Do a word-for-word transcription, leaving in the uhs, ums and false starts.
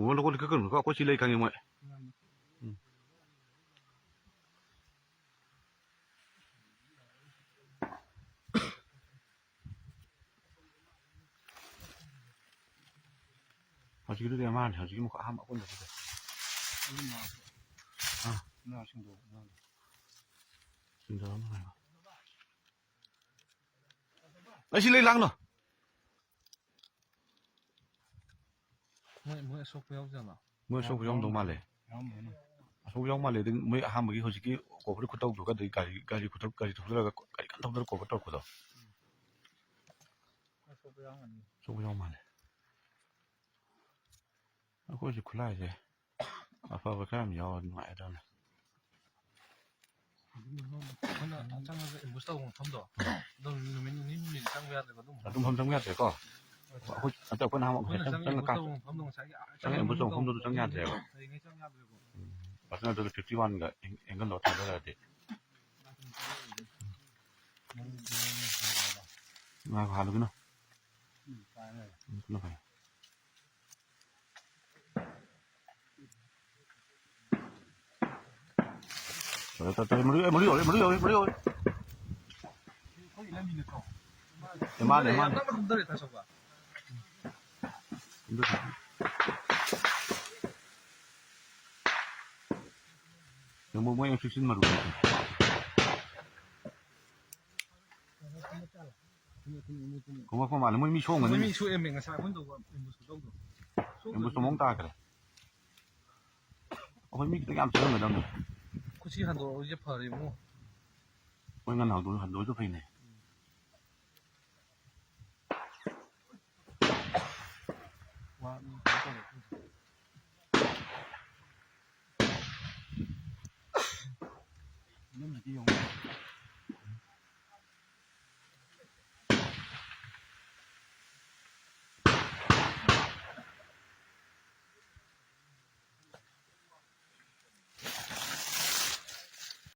ꯃꯣꯏ ꯂꯧꯈꯠꯂꯤ ꯀꯛꯀꯅꯨꯀꯣ, ꯑꯩꯈꯣꯏ ꯁꯤ ꯂꯩ ꯈꯪꯉꯤ ꯃꯣꯏ꯫ ꯎꯝ꯫ ꯍꯧꯖꯤꯛꯀꯤꯗꯨꯗꯤ ꯑꯃꯅꯤ, ꯍꯧꯖꯤꯛꯀꯤ ꯃꯈꯣꯏ ꯑꯍꯥꯟꯕ ꯑꯀꯣꯟꯕꯗꯨꯗꯤ꯫ ꯑꯗꯨ ꯃꯥ-, ꯑꯥ꯫ ꯃꯥ ꯁꯤꯡꯗꯣꯛ-, ꯃꯥ-, ꯁꯤꯡꯗꯣꯛꯑꯝꯃꯣ ꯍꯥꯏꯕ꯫ ꯑꯩ ꯁꯤ ꯂꯩ ꯂꯥꯡꯅꯣ꯫ ꯃꯣꯏ, ꯃꯣꯏ ꯑꯁꯣꯛꯄ ꯌꯥꯎꯖꯥꯠꯂꯣ? ꯃꯣꯏ ꯑꯁꯣꯛꯄ ꯌꯥꯎꯔꯝꯗꯧ ꯃꯥꯜꯂꯦ꯫ ꯌꯥꯎꯔꯝꯒꯅꯤ꯫ ꯑꯁꯣꯛꯄ ꯌꯥꯎ ꯃꯥꯜꯂꯦ꯫ ꯑꯗꯨ ꯃꯣꯏ ꯑꯍꯥꯟꯕꯒꯤ ꯍꯧꯖꯤꯛꯀꯤ ꯀꯣꯕꯔ ꯈꯨꯇꯧꯗꯨꯒ ꯑꯗꯩ ꯒꯥꯔꯤ, ꯒꯥꯔꯤ ꯈꯨꯊꯧ-, ꯒꯥꯔꯤ ꯊꯧꯖꯤꯜꯂꯒ ꯒꯥꯔꯤ ꯀꯟꯅ ꯊꯧꯖꯤꯜꯂꯒ ꯀꯣꯕꯔ ꯇꯧꯔꯛꯄꯗꯣ꯫ ꯑꯁꯣꯛꯄ ꯌꯥꯎꯔꯝꯒꯅꯤ꯫ ꯑꯁꯣꯛꯄ ꯌꯥꯎ ꯃꯥꯜꯂꯦ꯫ ꯑꯩꯈꯣꯏꯁꯨ ꯈꯨꯠꯂꯥꯏꯁꯦ ꯑꯐꯕ ꯈꯔ ꯌꯥꯝ ꯌꯥꯎꯔꯗꯤ ꯅꯨꯡꯉꯥꯏꯒꯗꯕꯅꯦ꯫ ꯑꯩꯈꯣꯏꯅ ꯆꯪꯉꯒ ambush ꯇꯧꯕ ꯃꯐꯝꯗꯣ, ꯑꯗꯨꯝ ꯅꯨꯃꯤꯠ ꯅꯤꯅꯤ ꯍꯨꯝꯅꯤꯗꯤ ꯆꯪꯕ ꯌꯥꯗ꯭ꯔꯦꯀꯣ, ꯑꯗꯨꯝ ꯑꯗꯨꯝ ꯃꯐꯝ ꯆꯪꯕ ꯌꯥꯗ꯭ꯔꯦꯀꯣ? ꯑꯩꯈꯣꯏ, ꯑꯩꯈꯣꯏꯅ ꯍꯪꯕ ꯑꯩꯈꯣꯏꯅ ꯉꯁꯥꯏ ꯆꯪꯉ ꯆꯪꯉ ambush ꯀꯥ-, ꯇꯧꯕ ꯃꯐꯝꯗꯣ ꯉꯁꯥꯏꯒꯤ ꯑꯥ ꯆꯪꯉ ambush ꯇꯧꯕ ꯃꯐꯝꯗꯨꯗ ꯆꯪ ꯌꯥꯗ꯭ꯔꯦꯕ꯫ ꯂꯩꯔꯤꯉꯩ ꯆꯪ ꯌꯥꯗ꯭ꯔꯦꯀꯣ꯫ ꯎꯝ. ꯐꯖꯅ ꯑꯗꯨꯗ fifty one ꯒ ꯑꯦꯡ-, angle ꯗꯣ ꯊꯥꯗꯔꯛꯑꯗꯤ꯫ ꯉꯥꯏꯈꯣ, ꯍꯥꯜꯂꯨꯒꯤꯅꯨ꯫ ꯎꯝ, ꯐꯔꯦ꯫ ꯎꯝ, ꯑꯗꯨꯅ ꯐꯔꯦ꯫ ꯇꯧꯔꯦ, ꯇꯧꯔꯦ, ꯇꯧꯔꯦ, ꯃꯔꯨ, ꯃꯔꯨ ꯌꯧꯔꯦ, ꯃꯔꯨ ꯌꯧꯔꯦ, ꯃꯔꯨ ꯌꯧꯔꯦ꯫ ꯑꯩꯈꯣꯏꯒꯤ ꯂꯝꯕꯤ ꯅꯠꯇ꯭ꯔꯣ? ꯑꯦ, ꯃꯥꯅꯦ, ꯃꯥꯅꯦ꯫ ꯅꯪꯅ ꯀꯨꯝꯊꯔꯦ, ꯇꯥꯆꯧꯕ꯫ ꯑꯗꯨ ꯌꯦꯡꯉꯣ, ꯃꯣꯏ ꯌꯥꯝ ꯆꯦꯛꯁꯤꯟ ꯃꯔꯨ꯫ ꯈꯣꯡꯉꯛꯄ ꯃꯥꯜꯂꯦ, ꯃꯣꯏ ꯃꯤ ꯁꯣꯡꯒꯅꯤ꯫ ꯃꯣꯏ ꯃꯤ ꯁꯣꯛꯑꯦꯃꯦ, ꯉꯁꯥꯏ ꯑꯩꯈꯣꯏꯅ ꯇꯧꯕ ambush ꯈꯨꯇꯧꯗꯣ꯫ Ambush ꯇꯣ ꯃꯑꯣꯡ ꯇꯥꯈ꯭ꯔꯦ꯫ ꯑꯩꯈꯣꯏ ꯃꯤ ꯈꯤꯇꯪ ꯌꯥꯝ ꯆꯪꯍꯟꯒꯗꯕꯅꯦ꯫ ꯈꯨꯠꯁꯤ ꯍꯟꯗꯣꯛꯍꯧꯔꯤꯁꯦ ꯐꯔꯦ ꯏꯕꯨꯡꯉꯣ꯫ ꯃꯣꯏ ꯉꯟꯅ ꯍꯟꯗꯣꯛ-, ꯍꯟꯗꯣꯛꯑꯁꯨ ꯐꯩꯅꯦ꯫ ꯋꯥ-, ꯀꯩꯅꯣ ꯇꯧꯔꯦ꯫ ꯐꯤꯂꯝꯁꯤꯗꯤ ꯌꯦꯡꯉꯣ꯫